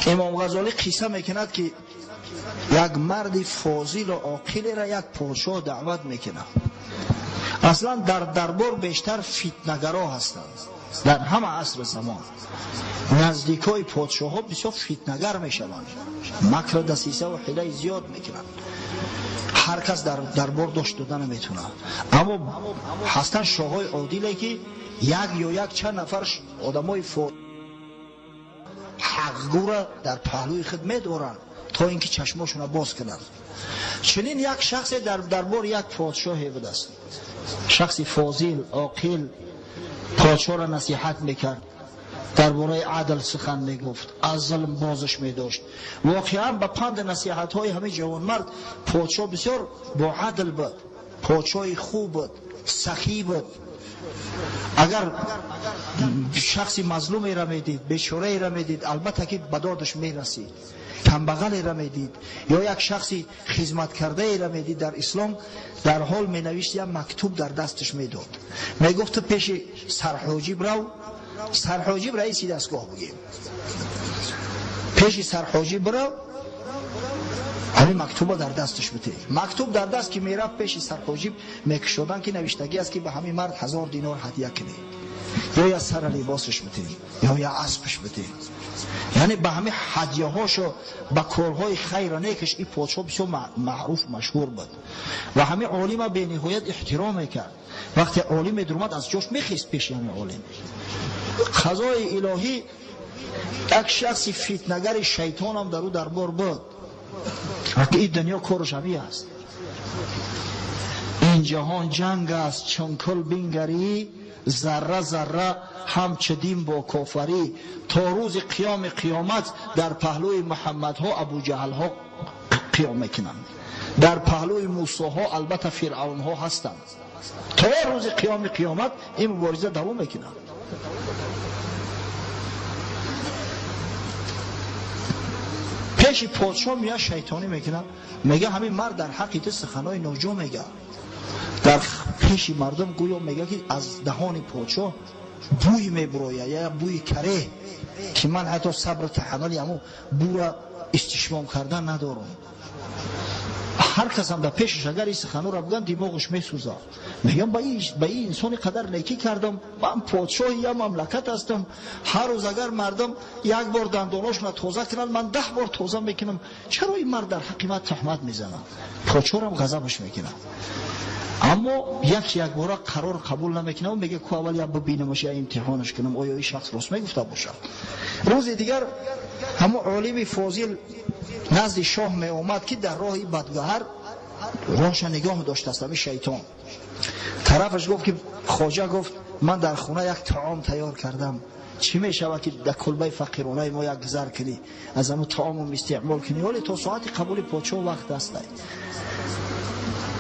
Имом Ғазолӣ қисса мекунад, ки як марди фозил ва оқилеро як подшоҳ даъват мекунад. Аслан дар дарбор бештар фитнагаро ҳастанд. Дар ҳама аср замон наздикои подшоҳҳо бисёр фитнагар мешаванд, макр, дасиса ва ҳилаи зиёд мекунанд. Ҳар кас дар дарбор дошт дода наметавонад. Аммо ҳастанд шоҳҳои одиле, ки як ё як чанд нафар одамои ҳақгӯра дар паҳлӯи худ медоранд, то инки чашмошонро боз кунанд. Чунин як шахсе дар дарбори як подшоҳе будааст, шахси фозил, оқил, подшоҳро насиҳат мекард, дар бораи адл сухан мегуфт, аз зулм бозаш медошт. Воқеан ба панди насиҳатҳои ҳамин ҷавонмард подшоҳ бисёр бо адл буд, подшоҳи хуб буд, сахӣ буд. Агар шахси мазлумеро медид, бечораеро медид, албатта ки ба додаш мерасид. Камбағалеро медид ё як шахси хизматкардаеро медид дар ислом, дар ҳол менавишт, як мактуб дар дасташ медод, мегуфт: ту пеши сарҳоҷиб рав. Сарҳоҷиб раиси дастгоҳ бугем. Пеши сарҳоҷиб бирав, ҳамин мактуба дар дасташ бите. Мактуб дар даст ки мерафт пеши сарҳоҷиб, мекушоданд, ки навиштагӣ аст, ки ба ҳамин мард 1000 динор ҳадя кунед, ё я сара либосаш бите, ё я аспаш бите. Яъне ба ҳамин ҳадяҳошо, ба корҳои хайра некаш ин подшоҳ бисёр маъруф, машҳур буд ва ҳамин олима бениҳоят эҳтиром мекард. Вақте олим медурмад, аз ҷош мехест пеши ҳамин олим. Қазои илоҳӣ, як шахси фитнагари шайтонам дар ӯ дарбор буд. Ин дунё кораш ҳамин аст. Ин ҷаҳон ҷанг аст, чун кул бингарӣ, зарра зарра ҳамчу дин бо кофарӣ. То рӯзи қиёми қиёмат дар паҳлӯи Муҳаммадҳо Абуҷаҳлҳо қиём мекунанд, дар паҳлӯи Мусоҳо албатта фиръавнҳо ҳастанд. То рӯзи қиёми қиёмат ин мубориза давом мекунад. Пеши подшоҳ меяд, шайтонӣ мекунад, мега ҳамин мард дар ҳаққи ту суханои ноҷо мега. Дар пеши мардум гӯё мега, ки аз даҳони подшоҳ бӯй мебурояд, я бӯи каре, ки ман ҳатто сабру таҳаммули ҳамун бӯра истишмом кардан надорам. Ҳар касам дар пешаш агар ин суханҳоро бигӯям, димоғаш месӯзад. Мегӯям, ба ин инсони қадар некӣ кардам, ман подшоҳи як мамлакат ҳастам, ҳар рӯз агар мардум як бор дандоношонро тоза кунанд, ман 10 бор тоза мекунам, чаро ин мард дар ҳаққи ман туҳмат мезанад? Подшоҳам ғазабаш мекунад. Аммо як якбора қарор қабул намекунам, мегӯяд ку аввал я бибинамаш, я имтиҳонаш кунам, оё ин шахс рост мегуфта бошад. Рӯзи дигар ҳамон олими фозил назди шоҳ меомад, ки дар роҳи бадгаҳар роҳша нигоҳ доштааст ҳамин шайтон. Тарафаш гуфт, ки хоҷа, гуфт, ман дар хона як таом тайёр кардам, чӣ мешавад, ки дар кулбаи фақиронаи мо як гузар кунӣ, аз ҳамун таомум истеъмол кунӣ? Ҳоле то соати қабули подшоҳ вақт аст.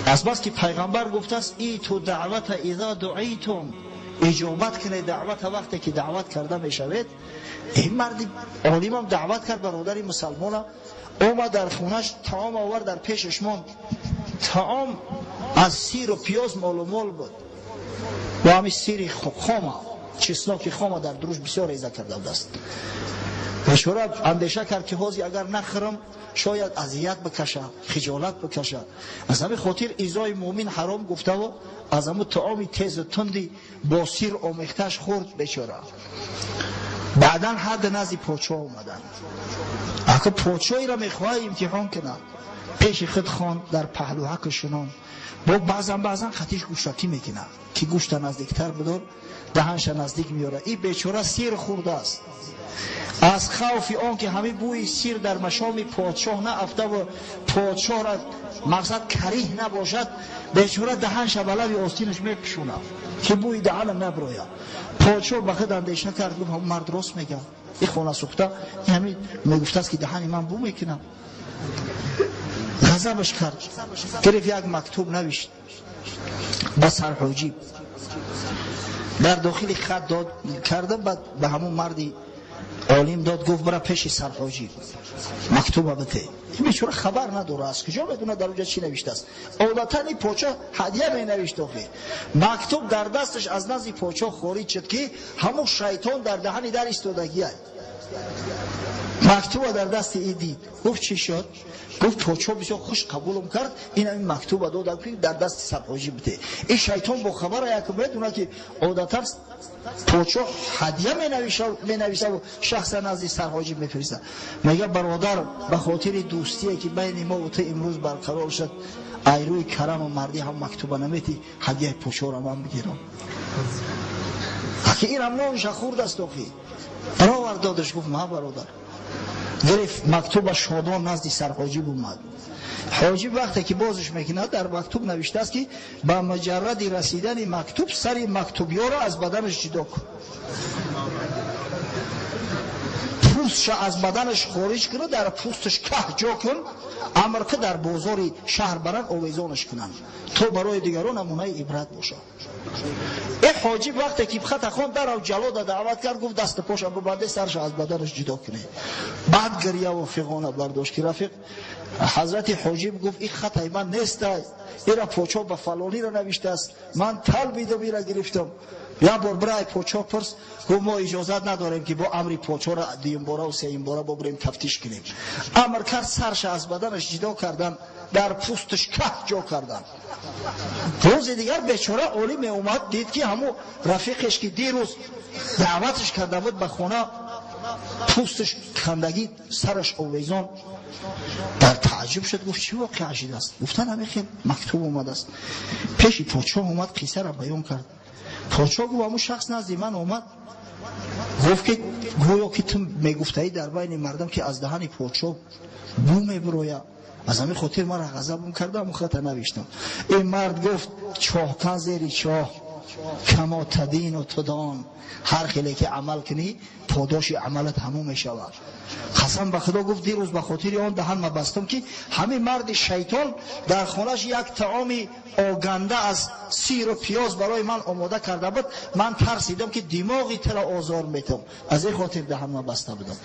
Аз бас ки пайғамбар гуфтааст: иту даъвата иза дуитум, иҷобат кунед даъвата вақте ки даъват карда мешавед. Ин марди олимам даъват кард бародари мусалмона, омад дар хонаш, таом овард, дар пешаш монд. Таом аз сиру пиёз молу мол буд бо ҳамин сири хома, чесноки хома дар дуруш бисёр реза карда будааст. Бечора андеша кард, ки ҳозир агар нахӯрам, шояд азият бикашад, хиҷолат бикашад. Аз ҳамин хотир изои мӯмин ҳаром гуфтаву аз ҳамун таоми тезу тунди бо сир омехташ хӯрд бечора. Баъдан ҳадд назди подшоҳ омаданд. Ако подшоҳиро мехоҳад имтиҳон кунад, пеши худ хонд, дар паҳлӯҳаку шунон бо баъзан баъзан хатиш гӯштакӣ мекунад, ки гӯшта наздиктар бидор, даҳанша наздик меорад. Ин бечора сир хӯрдааст. Аз хавфи он ки ҳамин бӯи сир дар машоми подшоҳ наафтаву подшоҳра мақсад кариҳ набошад, бечора даҳанша ба лаби остинаш мепӯшонад, ки бӯи даҳана наброяд. Подшоҳ ба худ андеша кард, гуфт: ҳамун мард рост мегӯяд, ин хона сӯхта ҳамин мегуфтааст, ки даҳани ман бӯ мекунад. Ғазабаш кард, гирифт, як мактуб навишт ба сарҳоҷиб, дар дохили хат дод карда, баъд ба ҳамун марди олим дод, гуфт: бара пеши сарҳоҷиб, мактуба бите. Ин бечора хабар надорад, аз куҷо медонад дар онҷа чӣ навиштааст? Одатан ин подшоҳ ҳадя менавишт. Охир мактуб дар дасташ аз назди подшоҳ хориҷ шуд, ки ҳамун шайтон дар даҳани дар истодагиай. Мактуба дар дасти и дид. Гуфт чӣ шуд? Гуфт подшоҳ бисёр хуш қабулам кард, ин ҳамин мактуба додам ки дар дасти сарҳоҷиб бите. Ин шайтон бо хабара як медонад ки одатан подшоҳ ҳадя менависаву шахса назди сарҳоҷиб мефиристад. Мега бародар, ба хотири дӯстие ки байни мо ва ту имрӯз барқарор шуд, айрӯи караму мардӣ ҳам мактуба наметӣ, ҳадияи подшоҳро ман бигирам. Аки инам нонша хурдаст охи. Баровар додаш, гуфт ма бародар. Гирифт мактуба шодон назди сарҳоҷиб омад. Ҳоҷиб вақте ки бозиш мекунад, дар мактуб навиштааст ки ба муҷарради расидани мактуб сари мактубёро аз баданаш ҷудо кун, пӯстша аз баданаш хориҷ куну дар пӯсташ каҳ ҷо кун, амр ки дар бозори шаҳр баранд овезонаш кунанд, то барои дигарон намунаи ибрат бошад. Э ҳоҷиб вақте ки хата хонд, дарав ҷалода даъват кард, гуфт дасту поша бибанде, сарша аз баданаш ҷудо кунед. Баъд гирьяву фиғона бардошт ки рафиқ ҳазрати ҳоҷиб гуфт ин хатаи ман нестай, ира подшоҳ ба фалониро навиштааст, ман талбидам ира гирифтам. Як бор бирай подшоҳ пурс, гуфт мо иҷозат надорем ки бо амри подшоҳро дуюмбора ва сеюмбора бобирем тафтиш кунем. Амр кард сарша аз баданаш ҷудо кардан, дар пӯсташ каҳ ҷо кардан. Рӯзи дигар бечора олим меомад, дид ки ҳамун рафиқеш ки дирӯз даъваташ карда буд ба хона, пӯсташ кандагӣ, сараш овезон. Дар таъҷуб шуд, гуфт чӣ воқеа шудааст? Гуфтан ҳамин хел мактуб омадааст. Пеши подшоҳ омад, қиссаро баён кард. Подшоҳ гуфт ҳамун шахс назди ман омад, гуфт ки гӯё ки ту мегуфтаӣ дар байни мардум ки аз даҳани подшоҳ бӯ мебирояд, аз ҳамин хотир мара ғазабам карда, ҳамун хата навиштам. Ин мард гуфт чоҳкан зери чоҳ, камо тадину тудон, ҳар хеле ки амал кунӣ подоши амалат ҳамон мешавад. Қасам ба худо гуфт дирӯз ба хотири он даҳан ма бастам ки ҳамин марди шайтон дар хонаш як таоми оганда аз сиру пиёз барои ман омода карда буд, ман тарсидам ки димоғи туро озор метам, аз ин хотир даҳан ма баста будам.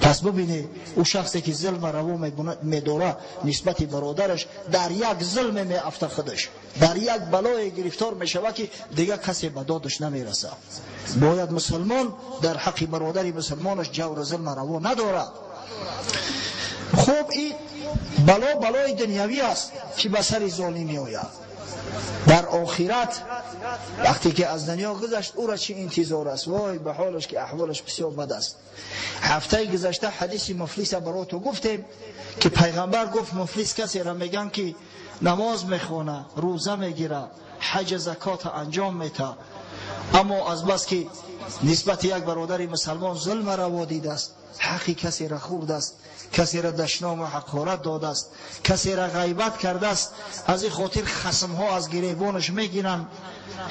Пас бибинед, ӯ шахсе ки зулма раво медора нисбати бародараш, дар як зулме меафта худаш, дар як балое гирифтор мешавад ки дигар касе ба додаш намерасад. Бояд мусулмон дар ҳаққи бародари мусулмонаш ҷавру зулма раво надорад. Хуб, ин бало балои дунявӣ аст ки ба сари золим меояд. Дар охират вақте ки аз дунё гузашт, ӯро чӣ интизор аст? Вой ба ҳолаш ки аҳволаш бисёр бад аст. Ҳафтаи гузашта ҳадиси муфлиса барои ту гуфтем ки пайғамбар гуфт муфлис касеро мегӯянд ки намоз мехона, рӯза мегира, ҳаҷ закота анҷом мета, аммо аз бас ки нисбати як бародари мусалмон зулма раво дидааст, ҳаққи касеро хӯрдааст, касеро дашному ҳақорат додааст, касеро ғайбат кардааст, аз ин хотир хасмҳо аз гиребонаш мегиранд,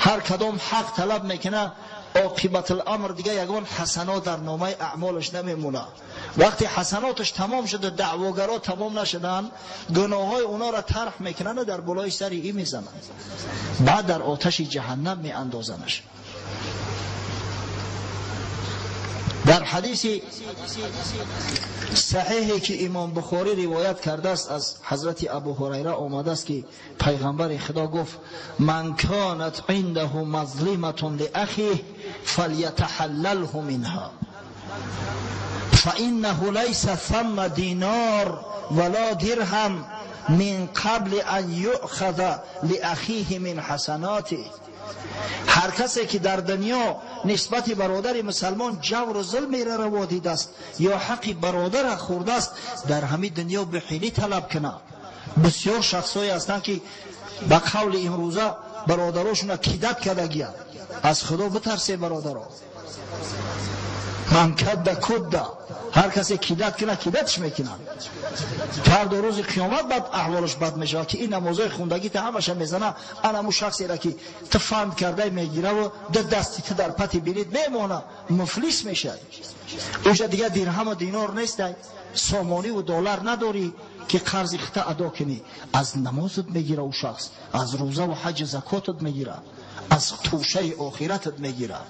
ҳар кадом ҳақ талаб мекунад, оқибатуламр дига ягон ҳасанот дар номаи аъмолаш намемонад. Вақте ҳасаноташ тамом шуда, даъвогаро тамом нашуданд, гуноҳҳои онҳоро тарҳ мекунанд ва дар болои сари ин мезананд, баъд дар оташи ҷаҳаннам меандозанаш. Дар ҳадиси саҳиҳе ки имом Бухорӣ ривоят кардааст аз ҳазрати Абу Ҳурайра омадааст ки пайғамбари Худо гуфт ман канат индаҳу мазлиматун лиахиҳ фалятаҳаллалҳу минҳа фаиннаҳу лайса самма динор вала дирҳам мин қабли ан юъхаза лиахиҳи мин ҳасанотиҳ. Ҳар касе ки дар дунё нисбати бародари мусалмон ҷавру зулмеро раво дидааст ё ҳаққи бародарро хӯрдааст, дар ҳамин дунё бихилӣ талаб кунад. Бисёр шахсҳое ҳастанд ки ба қавли имрӯза бародарошонро кидат кардагиянд. Аз Худо битарсе бародаро. Ман кадда кудда, ҳар касе кидат кунад кидатш мекунад. Фардо рӯзи қиёмат баъд аҳволаш бад мешавад ки ин намозҳои хундагӣ та ҳамаша мезана, анаму шахсеро ки ту фанд кардай мегираву ду дасти ту дар пати билит мемона, муфлис мешавад. Уша дигар дирҳаму динор нестай, сомониву доллар надорӣ ки қарзи хита адо кунӣ. Аз намозат мегира ӯ шахс, аз рӯзаву ҳаҷу закотат мегира, аз тӯшаи охиратат мегира.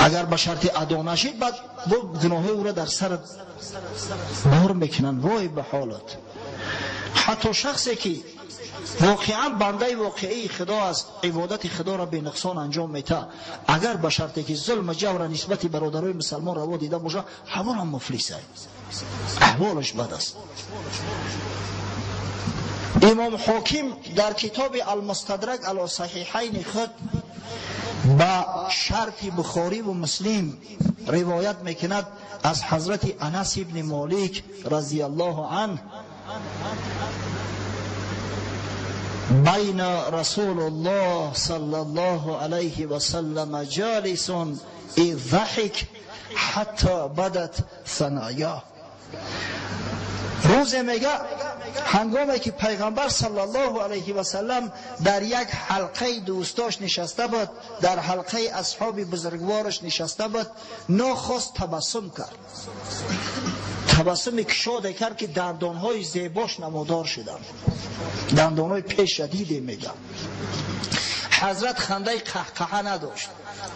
Агар ба шарти адо нашид, баъд бо гуноҳҳои ӯро дар сарат бор мекунанд. Вой ба ҳолат. Ҳатто шахсе ки воқеан бандаи воқеии Худо аст, ибодати Худоро бенуқсон анҷом мета, агар ба шарте ки зулму ҷавра нисбати бародарои мусалмон раво дида бошад, ҳамон ҳам муфлис аст, аҳволаш бад аст. Имом Ҳоким дар китоби Алмустадрак ало саҳиҳайни худ ба шарти Бухорӣ ва Муслим ривоят мекунад аз ҳазрати Анас ибни Молик разияллоҳу анҳ: بین رسول الله صلی الله علیه و سلم جالس اذ ضحک حتی بدت ثنایاه. روزه میگه هنگامی که پیغمبر صلی الله علیه و سلم در یک حلقه دوستاش نشسته بود، در حلقه اصحاب بزرگوارش نشسته بود، ناخواست تبسم کرد، تبسم کشاده کرد که دندانهای زیباش نمودار شدند، دندانهای پیش دیده. میگه حضرت خنده قهقهه نداشت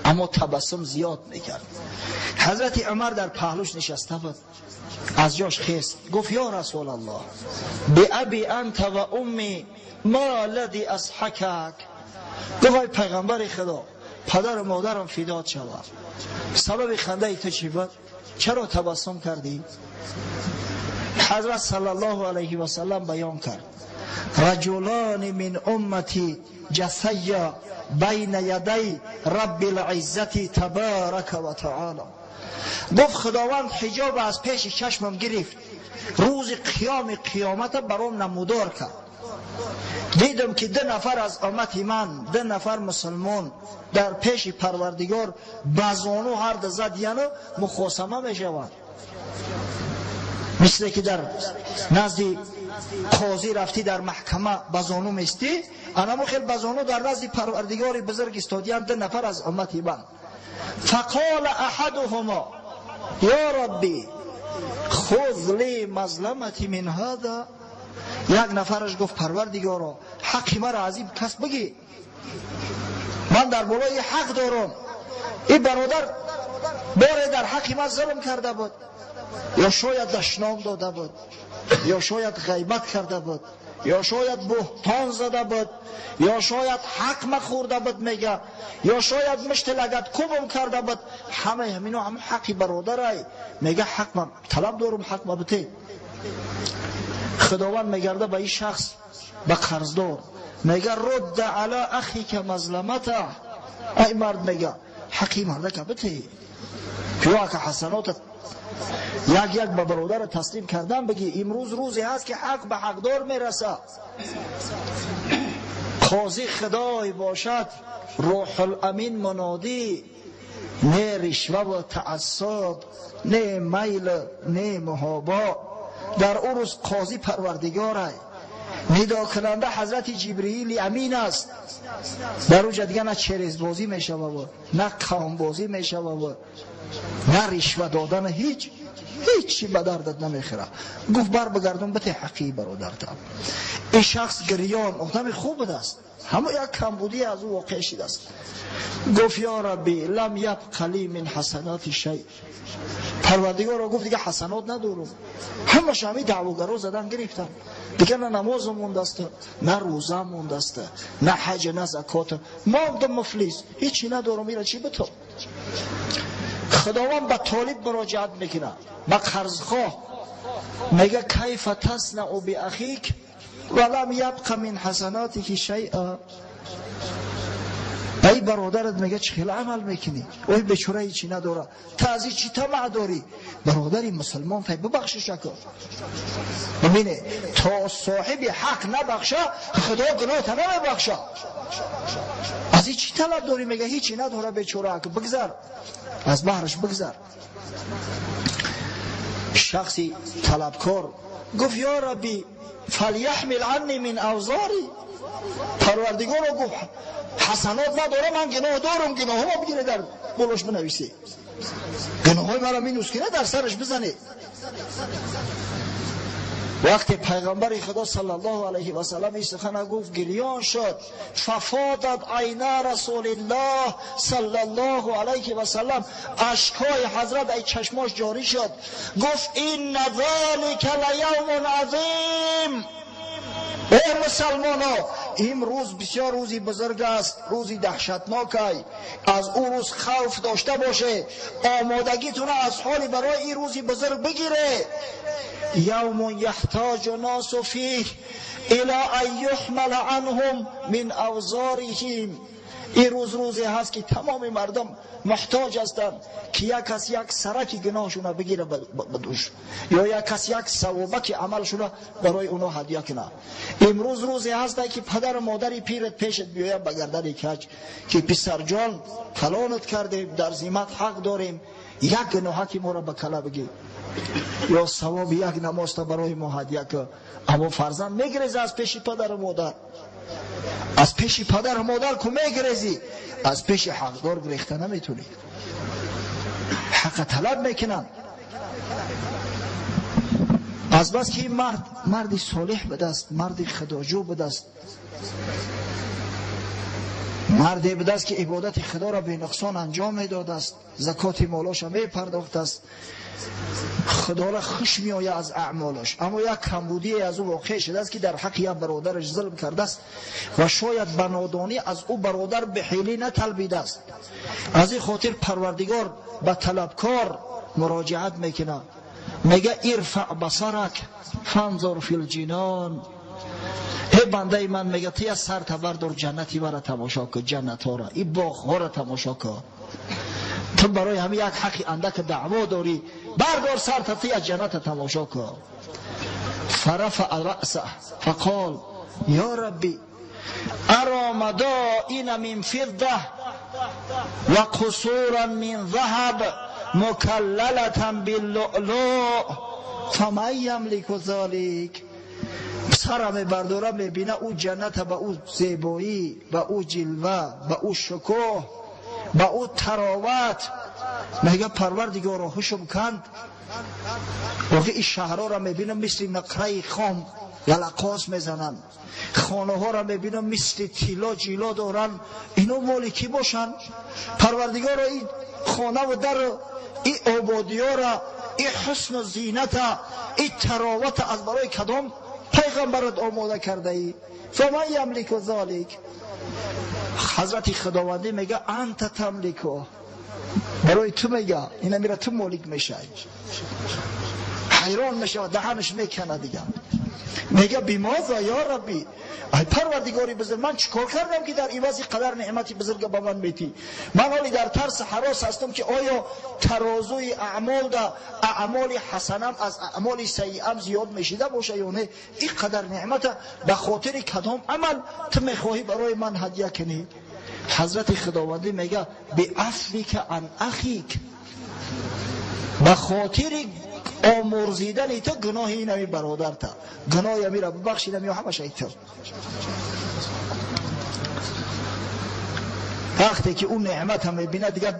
اما تبسم زیاد میکرد. حضرت عمر در پهلوش نشسته بود، از جاش خیست، گفت یا رسول الله بأبی انت و امی ما الذی اضحکک. گفت ای پیغمبر خدا، پدر و مادرم فدات شود، سبب خنده تو چی بود؟ چرا تبسم کردی؟ حضرت صلی الله علیه و سلم بیان کرد: رجلان من امتی جثیا بین یدی رب العزة تبارک و تعالی. گفت خداوند حجاب از پیش چشمم گرفت، روز قیام قیامت برام نمودار کرد، دیدم که 2 نفر از امت من، 2 نفر مسلمان در پیش پروردگار بزانو هر دو زد یعنی مخاصمه می شوند، مثل که در نزد قاضی رفتی در محکمه بزانو میستی، انمو خیل بزانو در نزد پروردگار بزرگ استادیان 2 نفر از امت من. فقال احدهما یا ربی خذ لی مظلمتی من هذا. یک نفرش گفت پروردگارا حقی مرا از این کس بگی، من در بالای حق دارم، این برادر باره در حقی من ظلم کرده بود، یا شاید دشنام داده بود، یا شاید غیبت کرده بود، یا شاید بهتان زده بود، یا شاید حق مخورده بود میگه، یا شاید مشت لگد کوبم کرده بود، همه همینا هم حقی برادرای میگه، حق من طلب دارم، حق ما بده. خداوند میگرده به این شخص، به قرضدار میگه رد علی اخیک مظلمته. ای مرد میگه حقی مرده بده، بیا که حسنات یک یک به برادر تسلیم کردن بگی، امروز روزی هست که حق به حقدار میرسه. قاضی خدای باشد، روح الامین منادی، نه رشوه و تعصب، نه میل، نه محابا. در او روز قاضی پروردگاره، ندا کننده حضرت جبرئیل امین است. در اونجا دیگه نه چرز بازی میشه و نه قوم بازی میشه و نه رشوه دادن، هیچ هیچی به دردت نمیخوره. گفت بر بگردم بته حقی برادرتم. این شخص گریان آدم خوب است، همه یک کمبودی از او واقع شده است. گفت یا ربی لم یبق لی من حسنات شیء. پروردگار را گفت دیگه حسنات ندارم، همش همین دعواگرا زدن گرفتن دیگه، نه نماز مونده است، نه روزه مونده است، نه حج، نه زکات، ما مفلس، هیچی ندارم، میره چی بتو. خداوند به طالب مراجعت میکنه، به قرضخواه میگه کیف تصنع باخیک ولم یبق من حسناتک شیئا. ای برادرت میگه چه خیلی عمل میکنی، اوی بیچاره هیچی نداره، تا از چی طمع داری؟ برادری مسلمان فای ببخشش کن. ببینه تا صاحب حق نبخشه خدا گناه تا نمیبخشه. از چی طلب داری؟ میگه هیچی نداره بیچاره، بگذر از بحرش بگذر. شخصی طلبکار گفت یا ربی فلیحمل عنی من اوزاری. پروردگار گفت حسنات نداره، من گناه دارم، گناهامو بگیره در بلوش بنویسی، گناهای مرا مینوس کنه در سرش بزنه. وقتی پیغمبر خدا صلی الله علیه و سلم این سخن گفت گریان شد. ففاضت عینا رسول الله صلی الله علیه و سلم، اشکای حضرت ای چشماش جاری شد. گفت این ذلک لیوم عظیم. Эй мусалмоно, имрӯз бисёр рӯзи бузург аст, рӯзи даҳшатнокай. Аз ӯ рӯз хавф дошта боше, омодагитона аз ҳоли барои ин рӯзи бузург бигире. Явмун яҳтоҷу носу фих ило ан юҳмала анҳум мин авзориҳим. Ин рӯз рӯзе ҳаст ки тамоми мардум муҳтоҷ ҳастанд ки як кас як сараки гуноҳшуна бигира ба дӯш, ё як кас як савобаки амалшуна барои онҳо ҳадя кунад. Имрӯз рӯзе ҳаст ки падару модари пират пешат биёяд ба гардани каҷ, ки писарҷон фалонат кардем, дар зимат ҳақ дорем, як гуноҳаки моро ба кала бигир, ё савоби як намозта барои мо ҳадя кун. Аммо фарзанд мегиреза аз пеши падару модар, аз пеши падару модар ку мегирезӣ, аз пеши ҳақдор гирехта наметунӣ. Ҳақа талаб мекунанд. Аз бас ки ин мард марди солеҳ будаст, марди худоҷӯ будаст, марде будаст ки ибодати худоро бенуқсон анҷом медодааст, закоти молоша мепардохтааст, худоро хуш меояд аз аъмолаш. Аммо як камбудие аз ӯ воқеъ шудааст ки дар ҳаққи як бародараш зулм кардааст ва шояд ба нодонӣ аз ӯ бародар беҳилӣ наталбидааст. Аз ин хотир Парвардигор ба талабкор муроҷиат мекунад, мега ирфаъ басарак фанзур фил ҷинон. Эй бандаи ман, мега ту як сарта бардор, ҷаннати маро тамошо кун, ҷаннатҳоро, ин боғҳоро тамошо кун. Ту барои ҳамин як ҳаққи андак даъво дорӣ, бардор сарта, ту як ҷанната тамошо кун. Фарафаа раъсаҳ фақол ё рабби ара мадоина мин фидда ва қусуран мин заҳаб мукаллалатан биллуълуъ фаман ямлику золик. Сара мебардора, мебина ӯ ҷанната ба ӯ зебоӣ, ба ӯ ҷилва, ба ӯ шукӯҳ, ба ӯ тароват. Мега Парвардигоро ҳушм канд. Воқеъ ин шаҳрҳоро мебинам мисли нақраи хом ялақос мезананд, хонаҳоро мебинам мисли тилло ҷило доранд. Ино моли кӣ бошанд? Парвардигоро ин хонаву дару ин ободиёра, ин ҳусну зината, ин таровата аз барои кадом пайғамбарат омода кардаӣ? Фаман ямлику золик. Ҳазрати Худовандӣ мега анта тамлику, барои ту мега ина мира ту молик мешавӣ. Ҳайрон мешавад, даҳанаш меканад дига. Мега бимоза ё рабби, ай Парвардигори бузург, ман чӣ кор кардам ки дар ивази қадар неъмати бузурга ба ман метӣ? Ман ҳоле дар тарси ҳарос ҳастам ки оё тарозуи аъмол да аъмоли ҳасанам аз аъмоли сайиам зиёд мешида боша ё не? Ин қадар неъмата ба хотири кадом амал ту мехоҳӣ барои ман ҳадя кунӣ? Ҳазрати Худовандӣ мега биафвика ан ахик, ба хотири омурзидани ту гуноҳи инами бародарта, гуноҳи амира бибахшидам ё ҳамаша ту. Вақте ки ӯ неъмата мебинад, дигар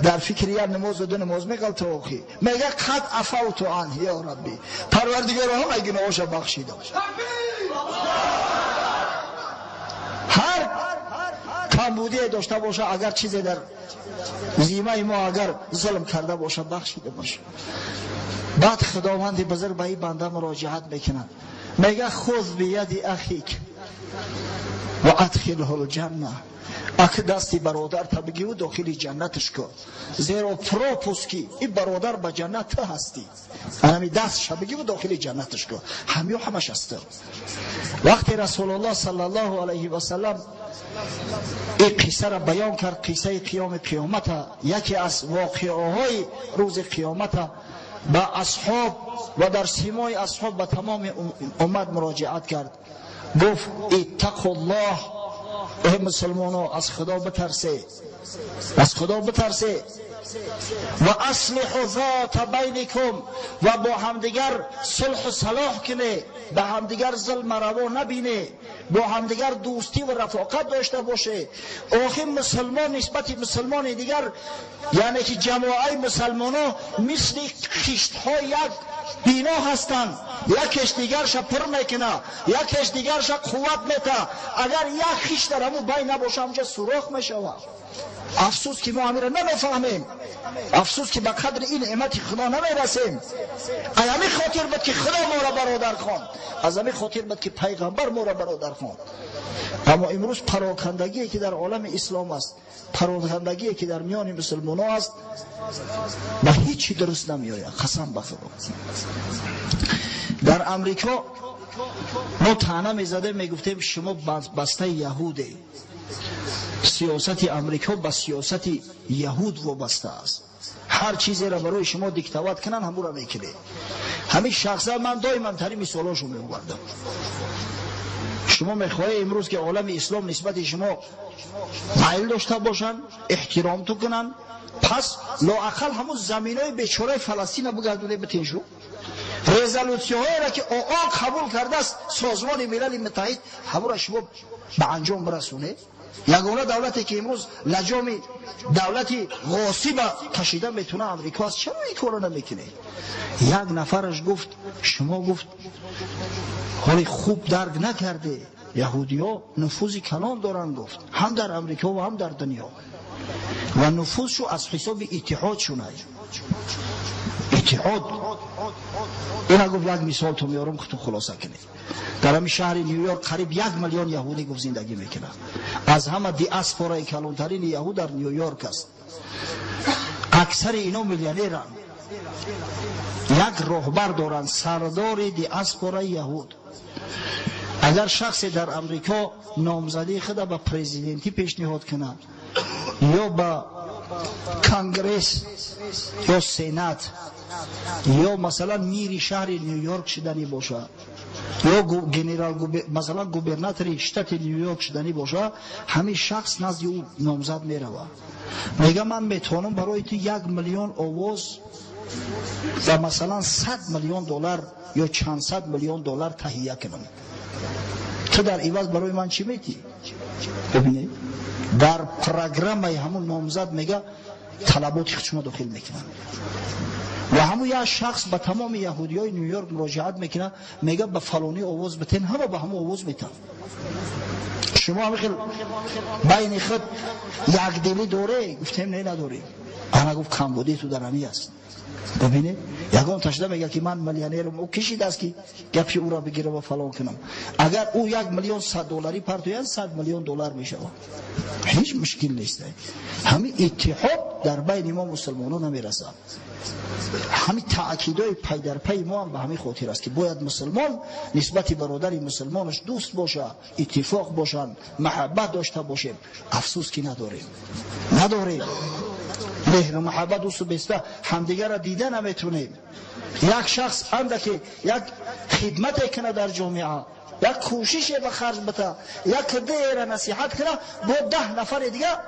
дар фикри як намозу ду намоз меғалта. Охи мега қад афавту анҳ ё рабби, Парвардигоро ҳамаи гуноҳоша бахшидам. Ҳар камбудие дошта боша, агар чизе дар зимаи мо агар зулм карда боша, бахшида боша. Баъд Худованди бузург ба ин банда муроҷиат мекунад, мега хуз бияди ахик ва адхилҳу лҷанна. Ак дасти бародарта бигиру дохили ҷаннаташ кун, зеро пропуски ин бародар ба ҷаннат ту ҳастӣ. Анами дастша бигиру дохили ҷаннаташ кун, ҳамё ҳамаш аст ту. Вақте Расулуллоҳ саллаллоҳу алайҳи васаллам ин қиссаро баён кард, қиссаи қиёми қиёмата, яке аз воқеаҳои рӯзи қиёмата, ба асҳоб ва дар симои асҳоб ба тамоми уммат муроҷиат кард, гуфт иттақуллоҳ, эй мусулмоно, аз Худо битарсе, аз Худо битарсе, ва аслиҳу зота байникум, ва бо ҳамдигар сулҳу салоҳ куне, ба ҳамдигар зулма раво набине, бо ҳамдигар дӯстӣ ва рафоқат дошта боше. Охир мусулмон нисбати мусулмони дигар, яъне ки ҷамоаи мусулмоно мисли хиштҳо як бино ҳастанд, якеш дигарша пур мекуна, якеш дигарша қувват мета. Агар як хиш дар ҳамун байн набоша, ҳамунҷа сурох мешавад. Афсӯс ки мо ҳамира намефаҳмем, афсӯс ки ба қадри ин неъмати Худо намерасем. Аз ҳамин хотир буд ки Худо моро бародар хонд, аз ҳамин хотир буд ки пайғамбар моро бародар хонд. Аммо имрӯз парокандагие ки дар олами ислом аст, парокандагие ки дар миёни мусулмонҳо аст, ба ҳеҷ чи дуруст намеояд. Қасам ба Худо. Дар Амрико мо таъна мезадем, мегуфтем шумо бастаи яҳуде, сиёсати Амрико ба сиёсати яҳуд вобаста аст. Ҳар чизеро барои шумо диктоват кунанд, ҳамуро мекунед. Ҳамин шахса ман доимам тари мисолҳошо меовардам. Шумо мехоҳед имрӯз ки олами ислом нисбати шумо майл дошта бошанд, эҳтиром ту кунанд, пас лоақал ҳамун заминои бечораи Фаластина бигардонед битиншу. Резолюсияҳоеро ки ООН қабул кардааст Созмони Милали Муттаҳид, ҳамуро шумо ба анҷом бирасонед. Ягона давлате ки имрӯз лаҷоми давлати ғосиба кашида метавонад Амрико аст. Чаро ин корро намекунед? Як нафараш гуфт, шумо гуфт ҳоли хуб дарк накарде, яҳудиҳо нуфузи калон доранд, гуфт, ҳам дар Амрико ва ҳам дар дунё, ва нуфузшу аз ҳисоби иттиҳод шунад. Иттиҳод. Ина гуфт як мисол ту меорам, худтон хулоса кунед. Дар ҳамин шаҳри Нью-Йорк қариб 1 миллион яҳудӣ гуфт зиндагӣ мекунад. Аз ҳама диаспораи калонтарини яҳуд дар Нью-Йорк аст. Аксари ино миллионеранд. Як роҳбар доранд, сардори диаспораи яҳуд. Агар шахсе дар Амрико номзадии худа ба президентӣ пешниҳод кунад ё ба конгресс ё сенат ё масалан мири шаҳри Нью-Йорк шуданӣ бошад, ё генерал масалан губернатори штати Нью-Йорк шуданӣ бошад, ҳамин шахс назди ӯ номзад меравад. Мега ман метавонам барои ту 1 миллион овоз ва масалан 100 миллион доллар ё чанд сад миллион доллар таҳия кунам. Ту дар иваз барои ман чӣ метӣ? Бибинед, дар программаи ҳамун номзад мега талаботи худшумо дохил мекунанд. Ва ҳамун як шахс ба тамоми яҳудиёи Нью-Йорк муроҷиат мекунад, мега ба фалонӣ овоз битен, ҳама ба ҳамун овоз метан. Шумо ҳамин хел байни худ якдилӣ доре? Гуфтем не, надорем. Ана гуфт камбудии ту дар ҳамин аст. Бибинед, ягон ташда мега ки ман миллионерам, ӯ кишидааст ки гапи ӯро бигирам ва фалон кунам. Агар ӯ 1 миллион 100 долларӣ партояд, 100 миллион доллар мешавад. Ҳеҷ мушкил нест. Ҳамин иттиҳод дар байни мо мусулмонон намерасад. Ҳамин таъкидҳои пайдарпайи мо ҳам ба ҳамин хотир аст ки бояд мусулмон нисбати бародари мусулмонаш дӯст бошад, иттифоқ бошанд, маҳаббат дошта бошем. Афсӯс ки надорем, надорем. Меҳру маҳаббат дӯсту беста ҳамдигарро дида наметавонем. Як шахс андаке як хидмате кунад дар ҷомеа, як кӯшише ба харҷ бита, як деера насиҳат кунад, бо 10 нафари дигар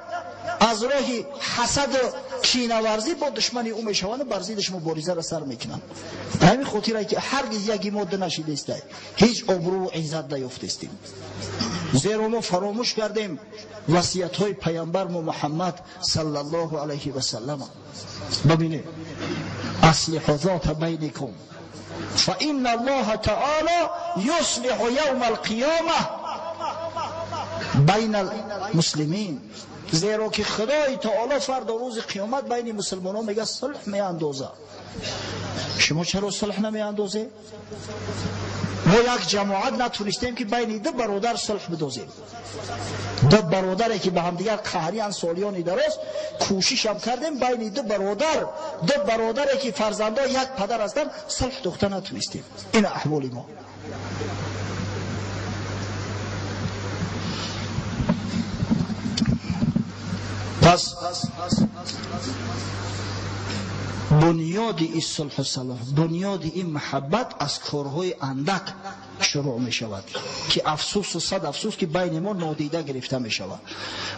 аз роҳи ҳасаду кинаварзӣ бо душмани ӯ мешаванд ва бар зиддаш муборизаро сар мекунанд. Ба ҳамин хотире ки ҳаргиз яки мо нашидестай, ҳеҷ обрӯву иззат наёфтестем. Зеро мо фаромӯш кардем васиятҳои пайғамбар мо Муҳаммад саллаллоҳу алайҳи васаллам. Бибинед, аслиҳу зота байникум فإن الله تعالى يصلح يوم القيامة بين المسلمين. زیرا که خدای تعالی فردا روز قیامت بین مسلمانان میگه صلح میاندازه. شما چرا صلح نمیاندازه؟ ما یک جماعت نتونستیم که بین دو برادر صلح بدوزیم. دو برادری که به همدیگر قهری سالیانی دراز کوشش هم کردیم بین دو برادر، دو برادری که فرزندان یک پدر هستند صلح دوخته نتونستیم. این احوال ما. پس بنیاد این صلح و صلاح، بنیاد این محبت از کارهای اندک شروع می شود که افسوس و صد افسوس که بین ما نادیده گرفته می شود.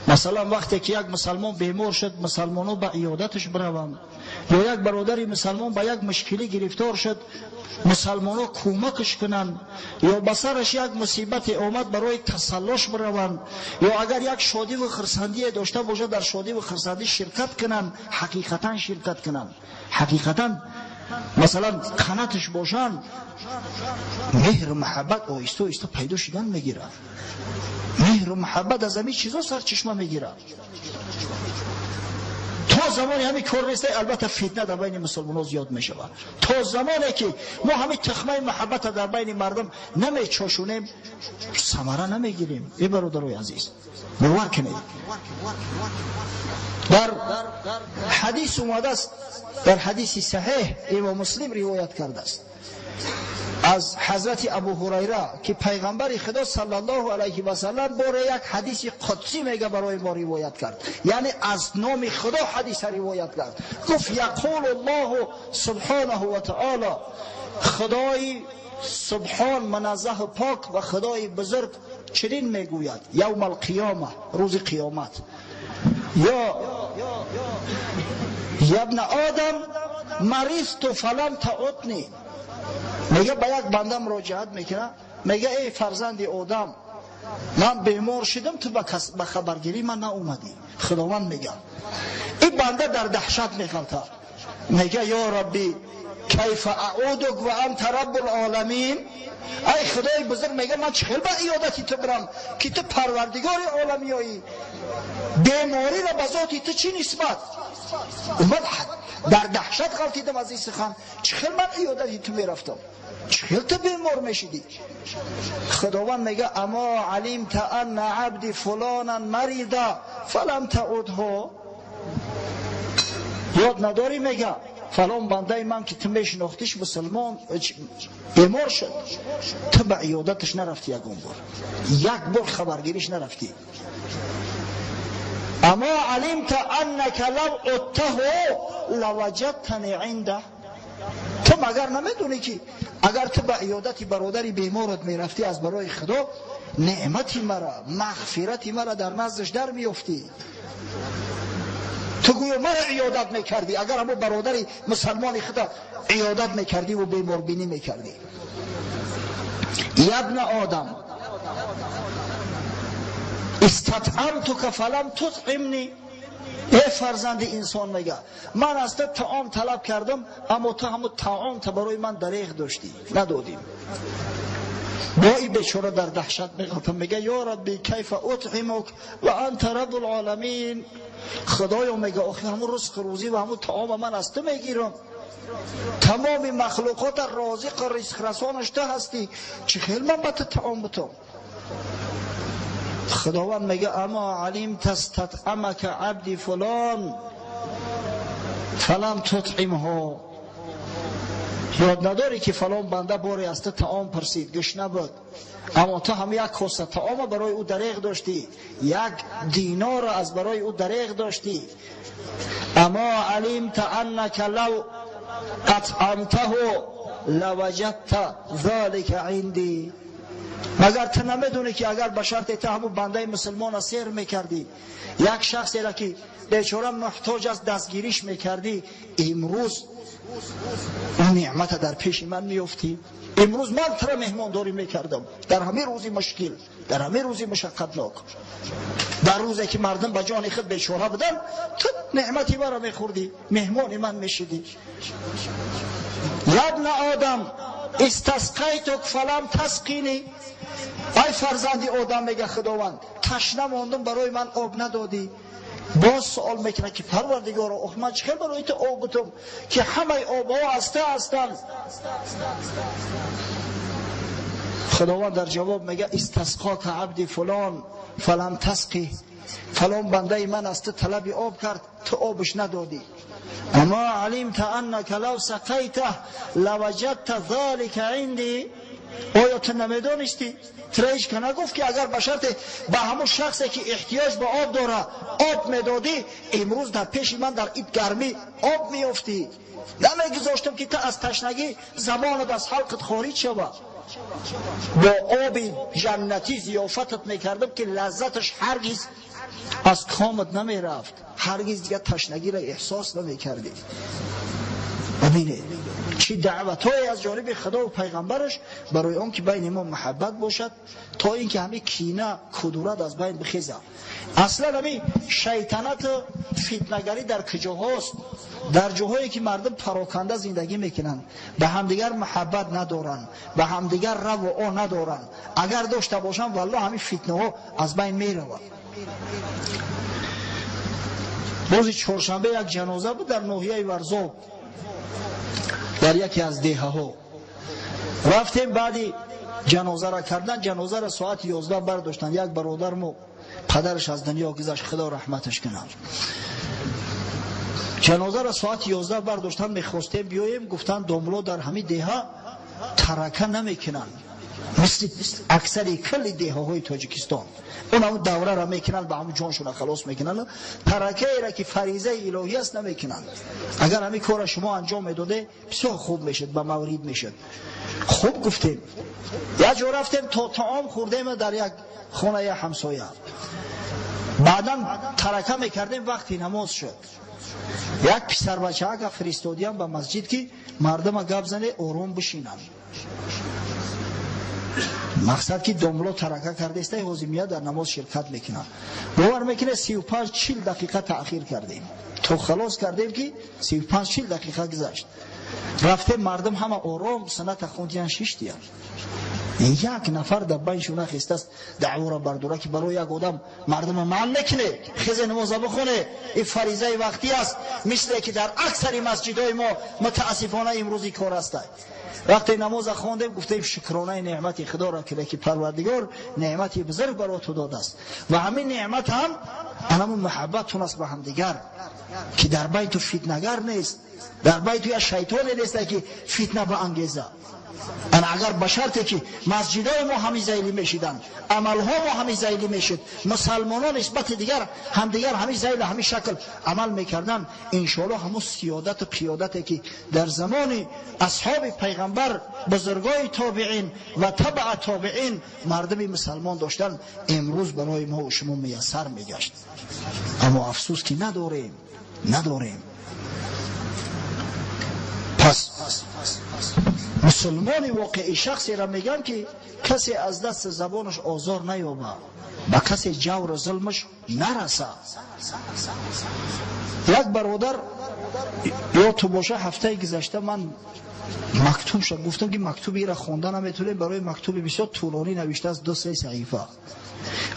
مثلا وقتی که یک مسلمان بیمار شد، مسلمان ها به عیادتش بروند، یا یک برادر مسلمان به یک مشکلی گرفتار شد، مسلمان ها کمکش کنند، یا به سرش یک مصیبت آمد برای تسلاش بروند، یا اگر یک شادی و خرسندی داشته باشد در شادی و خرسندی شرکت کنند، حقیقتا شرکت کنند، حقیقتا масалан қанатш бошанд, меҳру муҳаббат оҳиста оҳиста пайдо шудан мегирад. Меҳру муҳаббат аз ҳамин чизо сарчашма мегирад. То замоне ҳамин кор нест, албатта фитна дар байни мусулмонҳо зиёд мешавад. То замоне ки мо ҳамин тухмаи муҳаббатро дар байни мардум намечошонем, самара намегирем. Эй бародарои азиз, бовар кунед, дар ҳадис омадааст, дар ҳадиси саҳеҳ имом Муслим ривоят кардааст аз ҳазрати Абу Ҳурайра ки пайғамбари Худо саллаллоҳу алайҳи васаллам боре як ҳадиси қудсӣ мега барои мо ривоят кард, яъне аз номи Худо ҳадиса ривоят кард. Гуфт: яқулу Аллоҳу субҳонаҳу ва таъоло, Худои субҳон муназзаҳу пок ва Худои бузург чунин мегӯяд: явма алқиёма, рӯзи қиёмат, ё ябна одам маризту фалам таъутни. Мега ба як банда муроҷиат мекунад, мега: эй фарзанди одам, ман бемор шудам, ту ба хабаргирии ман наомадӣ. Худованд мега. Ин банда дар даҳшат меғалтад, мега: ё рабби кайфа аъудук ва анта раббул оламин. Ай Худои бузург, мега ман чӣ хел ба иёдати ту бирам ки ту парвардигори оламиёӣ? Бемориро ба зоти ту чӣ нисбат? Ман дар даҳшат ғалтидам аз ин сухан, чӣ хел ман иёдати ту мерафтам, чӣ хел ту бемор мешидӣ? Худованд мега: амо алимта анна абди фулонан марида фалам таъудҳу. Ёд надорӣ, мега, фалон бандаи ман ки ту мешинохтиш мусулмон бемор шуд, ту ба иёдаташ нарафтӣ, ягон бор, як бор хабаргириш нарафтӣ. Амо алимта аннака лав уттаҳу лаваҷадтани индаҳ. Ту магар намедонӣ ки агар ту ба иёдати бародари беморат мерафтӣ, аз барои Худо неъмати мара, мағфирати мара дар наздаш дар меёфтӣ? Ту гӯё мара иёдат мекардӣ, агар ҳамон бародари мусалмони худа иёдат мекардӣ ва беморбинӣ мекардӣ. Ябна одам истатъамтука фалам тутъимни. Эй фарзанди инсон, мега, ман аз ту таом талаб кардам, аммо ту ҳамон таомта барои ман дареғ доштӣ, надодӣ. Бо ин бечора дар даҳшат меғалтам, мега: ё рабби кайфа утъимук ва анта раббул оламин. Худоё, мега, охи ҳамон ризқу рӯзӣ ва ҳамон таома ман аз ту мегирам, тамоми махлуқота розиқу ризқрасонаш ту ҳастӣ, чӣ хел ман ба ту таом бутам? Худованд мега: амо алимта статъамака абди фулон фалам тутъимҳу. Ёд надорӣ ки фалон банда боре аз ту таом пурсид, гушна буд, аммо ту ҳам як коса таома барои ӯ дареғ доштӣ, як динорро аз барои ӯ дареғ доштӣ. Амо алимта аннака лав атъамтаҳу лаваҷадта залика инди. Магар ту намедонӣ ки агар ба шарте ту ҳамон бандаи мусулмонро сер мекардӣ, як шахсеро ки бечора муҳтоҷ аст дастгириш мекардӣ, имрӯз он неъмата дар пеши ман меёфтӣ? Имрӯз ман туро меҳмондорӣ мекардам дар ҳамин рӯзи мушкил, дар ҳамин рӯзи мушаққатнок, дар рӯзе ки мардум ба ҷони худ бечора буданд, ту неъмати маро мехӯрдӣ, меҳмони ман мешидӣ. Ябна одам истасқайтук фалам тасқини. Ай фарзанди одам, мега Худованд, ташна мондум, барои ман об надодӣ. Боз суол мекунад ки парвардигоро, ох ман чӣ хел барои ту об бутум ки ҳамаи обҳо аз ту ҳастанд? Худованд дар ҷавоб мега: истасқока абди фулон фалам тасқи. Фалон бандаи ман аз ту талаби об кард, ту обш надодӣ. Амо алимта аннака лав сақайтаҳ лаваҷадта залика инди. Оё ту намедонистӣ? Тура ҳеҷ ка нагуфт ки агар ба шарте ба ҳамон шахсе ки эҳтиёҷ ба об дора об медодӣ, имрӯз дар пеши ман дар ин гармӣ об меёфтӣ? Намегузоштам ки ту аз ташнагӣ забонат аз ҳалқат хориҷ шавад. Бо оби ҷаннатӣ зиёфатат мекардам ки лаззаташ ҳаргиз аз комат намерафт, ҳаргиз дигар ташнагиро эҳсос намекардӣ. Бибинед чӣ даъватҳое аз ҷониби Худо ва пайғамбараш барои он ки байни мо муҳаббат бошад, то ин ки ҳамин кина, кудурат аз байн бихезад. Аслан ҳамин шайтанату фитнагарӣ дар куҷоҳост? Дар ҷоҳое ки мардум пароканда зиндагӣ мекунанд, ба ҳамдигар муҳаббат надоранд, ба ҳамдигар раву о надоранд, агар дошта бошанд, валлоҳ ҳамин фитнаҳо аз байн меравад. Рӯзи чоршанбе як ҷаноза буд дар ноҳияи Варзоб, дар яке аз деҳаҳо. Рафтем баъди ҷанозаро кардан, ҷанозаро соати 11 бардоштанд. Як бародар мо падараш аз дунё гузашт, худо раҳматаш кунад. Ҷанозаро соати 11 бардоштанд, мехостем биёем, гуфтанд домло дар ҳамин деҳа тарака намекунанд, мисли аксари кулли деҳаҳои Тоҷикистон. Он ҳамун давраро мекунанд, ба ҳамун ҷоншона халос мекунанд. Таракаеро ки фаризаи илоҳӣ аст намекунанд. Агар ҳамин корро шумо анҷом медоде, бисёр хуб мешуд, ба маврид мешуд. Хуб гуфтем. Як ҷо рафтем, то таом хӯрдем дар як хонаи ҳамсоя. Баъдан тарака мекардем, вақти намоз шуд. Як писарбачаага фиристодиям ба масҷид, ки мардума гап зане, ором бишинанд. Мақсад ки домло тарака кардааст, ҳозимия дар намоз ширкат мекунад. Бовар мекунед, 35-40 дақиқа таъхир кардем. То халос кардем ки 35-40 дақиқа гузашт. Рафтем, мардум ҳама ором сунната хондиян, шиштиян. Як нафар дар байншон хестааст даъворо бардора, ки барои як одам мардума манъ мекунед, хезе намоза бихоне, ин фаризаи вақтӣ аст, мисле ки дар аксари масҷидҳои мо мутаассифона имрӯзи кор аст. Вақте намоза хондем, гуфтем шукронаи неъмати худоро кунед, ки Парвардигор неъмати бузург барои ту додааст. Ва ҳамин неъмат ҳам ҳамун муҳаббатун аст ба ҳамдигар, ки дар байту фитнагар нест, дар байту як шайтоне нест, ки фитна баангеза. Агар ба шарте ки масҷидҳои мо ҳамин зайлӣ мешиданд, амалҳо мо ҳамин зайлӣ мешуд, мусалмонон нисбати дигар ҳамдигар ҳамин зайла ҳамин шакл амал мекарданд, иншоаллоҳ ҳамун сиёдату қиёдате ки дар замони асҳоби пайғамбар, бузургои тобеин ва табаа тобеин мардуми мусалмон доштанд, имрӯз барои мо ва шумо муяссар мегашт. Аммо афсӯс ки надорем, надорем. Пас мусулмони воқеӣ шахсеро мегӯям, ки касе аз даст забонаш озор наёбад, ба касе ҷавру зулмаш нарасад. Як бародар ё ту боша, ҳафтаи гузашта ман мактуб шуд, гуфтам ки мактуби ира хонда наметавонем, барои мактуби бисёр тӯлонӣ навиштааст, 2-3 саҳифа.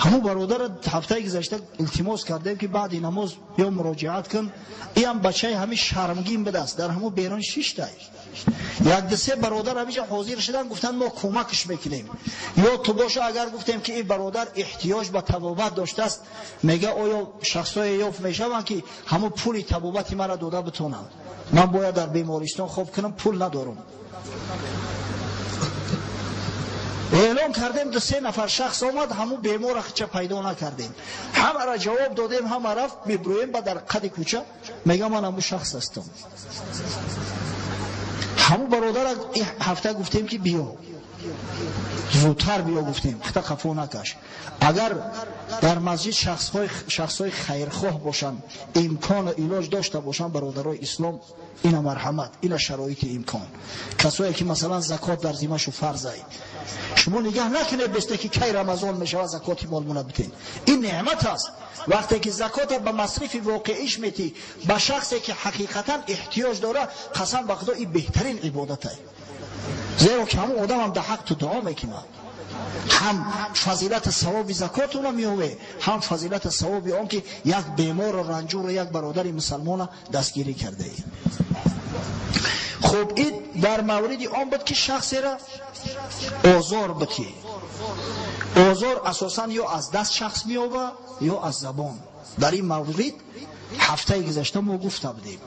Ҳамун бародарро ҳафтаи гузашта илтимос кардем, ки баъди намоз ё муроҷиат кун. Иам бачаи ҳамин шармгин будааст, дар ҳамун берун шиштай. Як ду се бародар ҳамиҷа ҳозир шуданд, гуфтанд мо кӯмакш мекунем. Ё ту боша, агар гуфтем ки ин бародар эҳтиёҷ ба табобат доштааст, мега оё шахсое ёфт мешаванд, ки ҳамун пули табобати маро дода битонанд? Ман бояд дар бемористон хоб кунам, пул надорам. Эълон кардем, 2-3 нафар шахс омад, ҳамун беморро хича пайдо накардем. Ҳамаро ҷавоб додем, ҳама рафт, мебурӯем ба дар қади кӯча, мега ман ҳамун шахс ҳастам. Ҳамун бародара ҳафта гуфтем, ки биё, зудтар биё, гуфтем, хита қафо накаш. Агар дар масҷид шахсҳои хайрхоҳ бошанд, имкону илоҷ дошта бошанд, бародарои ислом, ина марҳамат, ина шароити имкон. Касое ки масалан закот дар зимашу фарзай, шумо нигаҳ накунед бесте ки кай Рамазон мешавад закоти молмона битен. Ин неъмат аст. Вақте ки закота ба масрифи воқеиш метӣ, ба шахсе ки ҳақиқатан эҳтиёҷ дора, қасам ба худо, ин беҳтарин ибодат аст. Зеро ки ҳамон одамам дар ҳақ ту дуо мекунад. Ҳам фазилати савоби закотуро меёве, ҳам фазилати савоби он ки як бемору ранҷуру як бародари мусалмона дастгирӣ кардаӣ. Хуб, ин дар мавриди он буд, ки шахсеро озор битӣ. Озор асосан ё аз даст шахс меёба, ё аз забон. Дар ин маврид ҳафтаи гузашта мо гуфта будем,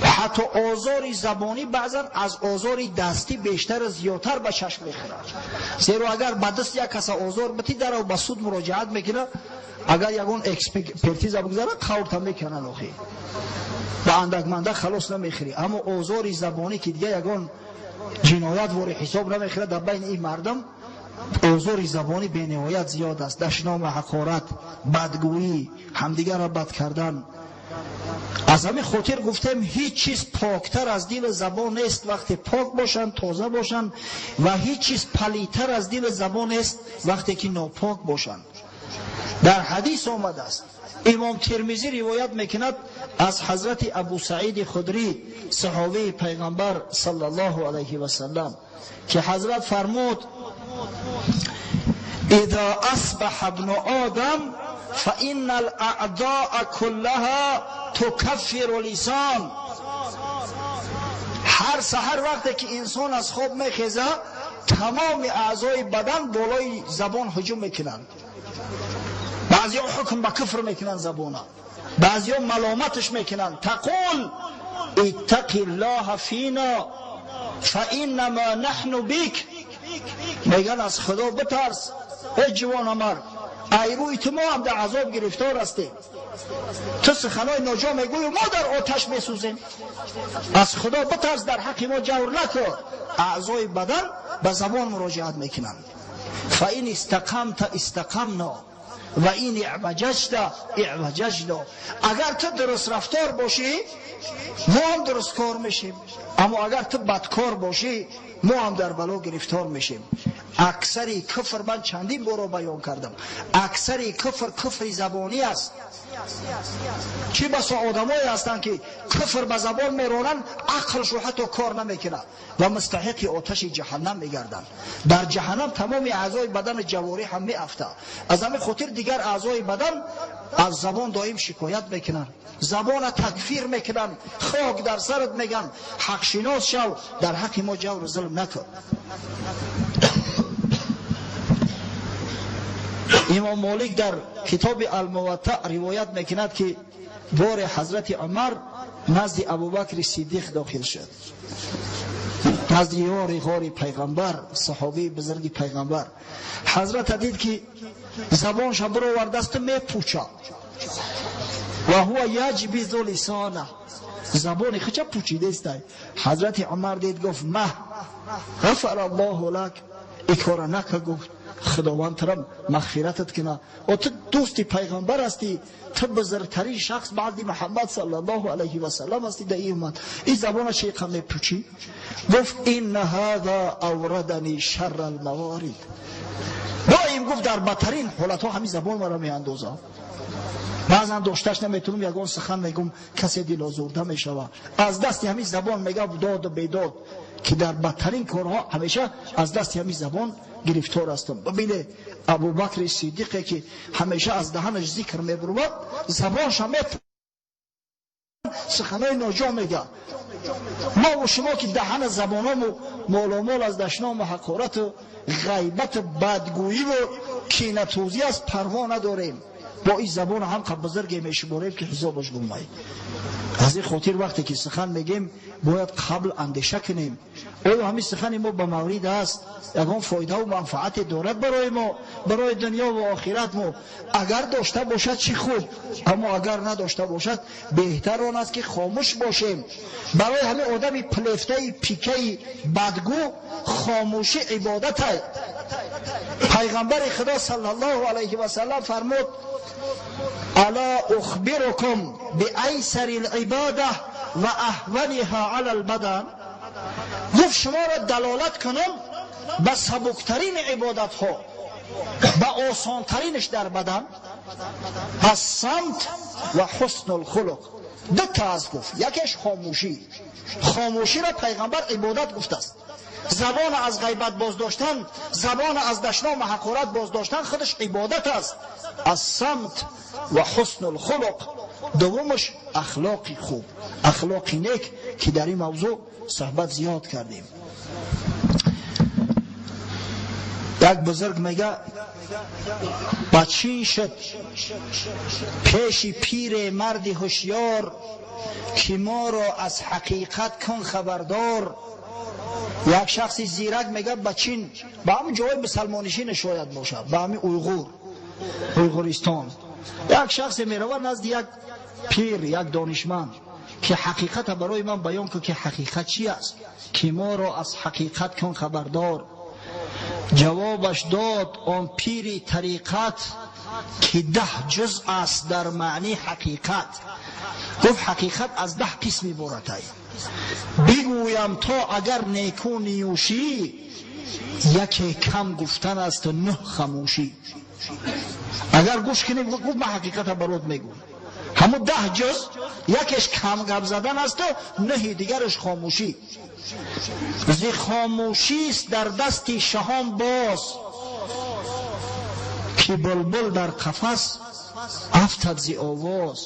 ҳатто озори забонӣ баъзан аз озори дастӣ бештару зиёдтар ба чашм мехӯрад. Зеро агар ба даст як каса озор битӣ, дарав ба суд муроҷиат мекунад, агар ягон экспертиза бигзарад, қаврта мекунанд, охи ба андакмандак халос намехӯрӣ. Аммо озори забонӣ, ки дига ягон ҷиноят вори ҳисоб намехӯрад, дар байни ин мардум озори забонӣ бениҳоят зиёд аст. Дашному ҳақорат, бадгӯӣ, ҳамдигарро бад кардан. Аз ҳамин хотир гуфтем, ҳеҷ чиз поктар аз дили забон нест вақте пок бошанд, тоза бошанд, ва ҳеҷ чиз палидтар аз дили забон нест вақте ки нопок бошанд. Дар ҳадис омадааст, имом Термизӣ ривоят мекунад از حضرت ابو سعید خدری صحابه پیغمبر صلی الله علیه و سلم که حضرت فرمود اذا اصبح ابن آدم فان الاعداء كلها تكفر لسان. هر سحر وقتی که انسان از خواب میخیزه تمام اعضای بدن بالای زبان هجوم میکنند. بعضی ها حکم به کفر میکنند زبانه، بعضی ها ملامتش میکنند. تقول اتق الله فینا فانما نحن بک. میگن از خدا بترس ای جوان مرد، ای روی تو ما هم در عذاب گرفتار هستیم، تو سخنای ناجا میگوی ما در آتش میسوزیم، از خدا بترس در حق ما جور نکن. اعضای بدن به زبان مراجعت میکنند. فان استقمت استقمنا و این اعوججت اعوججنا. اگر تو درست رفتار باشی ما هم درست کار میشیم، اما اگر تو بدکار باشی ما هم در بلا گرفتار میشیم. اکثر کفر، من چندین بار بیان کردم، اکثر کفر کفر زبانی است. چی بسا آدمایی هستند که کفر به زبان میرانند، عقلش رو حتی کار نمیکنه و مستحق آتش جهنم میگردند. در جهنم تمام اعضای بدن جواری هم میافته. از همین خاطر دیگر اعضای بدن از زبان دائم شکایت میکنن، زبان تکفیر میکنن، خاک در سرت میگن، حق شناس شو، در حق ما جور و ظلم نکن. امام مالک در کتاب الموطأ روایت میکند که بار حضرت عمر نزد ابوبکر صدیق داخل شد، نزد یار غار پیغمبر، صحابی بزرگ پیغمبر. حضرت دید که زبانش برآورده است میپوچد و هو یجبز لسانه، زبان خودش پوچیده است. حضرت عمر دید گفت مه غفر الله لک، ای کار نکن. گفت خداوند ترم مغفرتت کنه، و تو دوست پیغمبر هستی، تو بزرگترین شخص بعد محمد صلی الله علیه و سلم هستی در این امت، این زبان چه قمه پوچی؟ گفت این هذا اوردنی شر الموارد. دائم گفت در بدترین حالت ها همین زبان مرا میاندازه. بعضا داشتش نمیتونم یگان سخن میگم کسی دل آزرده میشوه، از دست همین زبان میگه داد و بیداد، که در بدترین کارها همیشه از دست همین زبان گرفتار هستم. ببینه ابوبکر صدیقی که همیشه از دهنش ذکر میبرود، زبانش هم سخنای ناجا میگه. ما و شما که دهن زبانامو مالامال از دشنام و حقارت و غیبت و بدگویی و کینه‌توزی از پروا نداریم، با این زبان هم بزرگ میشماریم که حسابش گمه. از این خاطر وقتی که سخن میگیم باید قبل اندیشه کنیم، آیا همین سخن ما به مورد است، یگان فایده و منفعت دارد برای ما، برای دنیا و آخرت ما؟ اگر داشته باشد چی خوب، اما اگر نداشته باشد بهتر آن است که خاموش باشیم. برای همه آدمی پلفته پیکه بدگو خاموشی عبادت است. پیغمبر خدا صلی الله علیه و سلم فرمود الا اخبرکم بایسر العباده و اهونها علی البدن. گفت شما را دلالت کنم به سبکترین عبادت ها، به آسانترینش در بدن، الصمت و حسن الخلق. دو تا از گفت، یکیش خاموشی. خاموشی را پیغمبر عبادت گفته است. زبان از غیبت بازداشتن، زبان از دشنام و حقارت بازداشتن خودش عبادت است. الصمت و حسن الخلق. دومش اخلاقی خوب، اخلاقی نیک که در این موضوع صحبت زیاد کردیم. یک بزرگ میگه بچین شد پیش پیر مرد هوشیار که ما را از حقیقت کن خبردار. یک شخصی زیرک میگه بچین به همون جای مسلمانشین شاید باشه، به همین اویغورستان. یک شخص میروه نزد یک پیر، یک دانشمند که حقیقت برای من بیان کن که حقیقت چی است، که ما را از حقیقت کن خبردار. جوابش داد آن پیری طریقت که 10 جزء است در معنی حقیقت. گفت حقیقت از 10 قسم عبارت است. بگویم تا اگر نیکو نیوشی، یکی کم گفتن است و 9 خاموشی. اگر گوش کنیم، گفت من حقیقت برات میگم. Ҳамун 10 ҷуз якеш кам гап задан асту 9 дигараш хомӯшӣ. Зи хомӯшист дар дасти шаҳон боз, ки булбул дар қафас афтад зи овоз.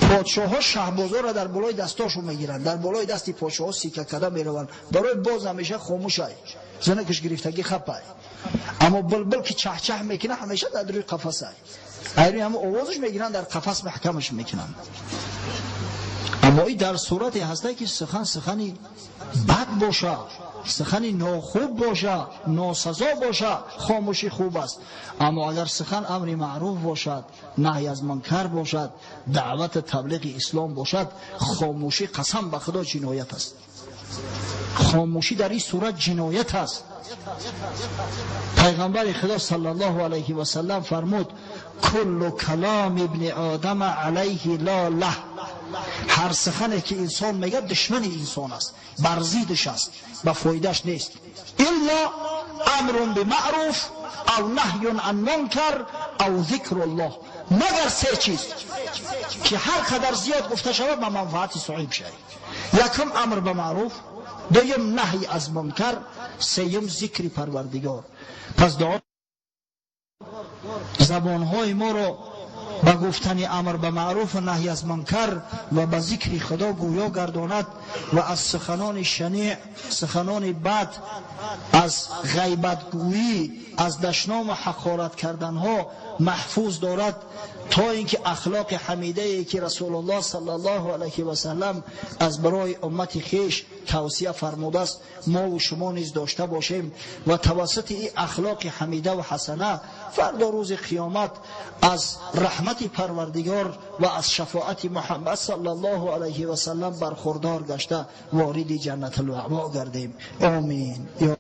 Подшоҳҳо шаҳбозоро дар болои дастошон мегиранд, дар болои дасти подшоҳҳо сика када мераванд, барои боз ҳамеша хомӯшай, занакаш гирифтагӣ хапай. Аммо булбул ки чаҳчаҳ мекунад, ҳамеша дар рӯи қафасай. Айри ҳама овозаш мегиранд, дар қафас маҳкамаш мекунанд. Аммо и дар сурате ҳастай ки сухан сухани бад боша, сухани нохуб боша, носазо боша, хомӯшӣ хуб аст. Аммо агар сухан амри маъруф бошад, наҳй аз мункар бошад, даъвати таблиғи ислом бошад, хомӯшӣ қасам ба худо ҷиноят аст. Хомӯшӣ дар ин сурат ҷиноят аст. Пайғамбари худо саллаллоҳу алайҳи васаллам фармуд: куллу каломи ибни одама алайҳи ло лаҳ. Ҳар сухане ки инсон мегӯяд душмани инсон аст, бар зиддаш аст, ба фоидаш нест. Илло амрун бимаъруф ав наҳюн ан мункар ав зикруллоҳ. Магар се чиз ки ҳар қадар зиёд гуфта шавад ба манфаати соҳиб шавад. Якум амр ба маъруф, дуюм наҳй аз мункар, сеюм зикри Парвардигор. Пас дуо забонҳои моро ба гуфтани амр ба маъруф ва наҳй аз мункар ва ба зикри Худо гӯё гардонад ва аз суханони шаниъ, суханони бад, аз ғайбатгӯӣ, аз дашному ҳақорат карданҳо маҳфуз дорад, то ин ки ахлоқи ҳамидае ки Расулуллоҳ саллаллоҳу алайҳи васаллам аз барои уммати хеш тавсия фармудааст, мо ва шумо низ дошта бошем ва тавассути ин ахлоқи ҳамида ва ҳасана фардо рӯзи қиёмат аз раҳмати Парвардигор ва аз шафоати Муҳаммад саллаллоҳу алайҳи васаллам бархурдор гашта вориди ҷаннатул маъво гардем. Омин.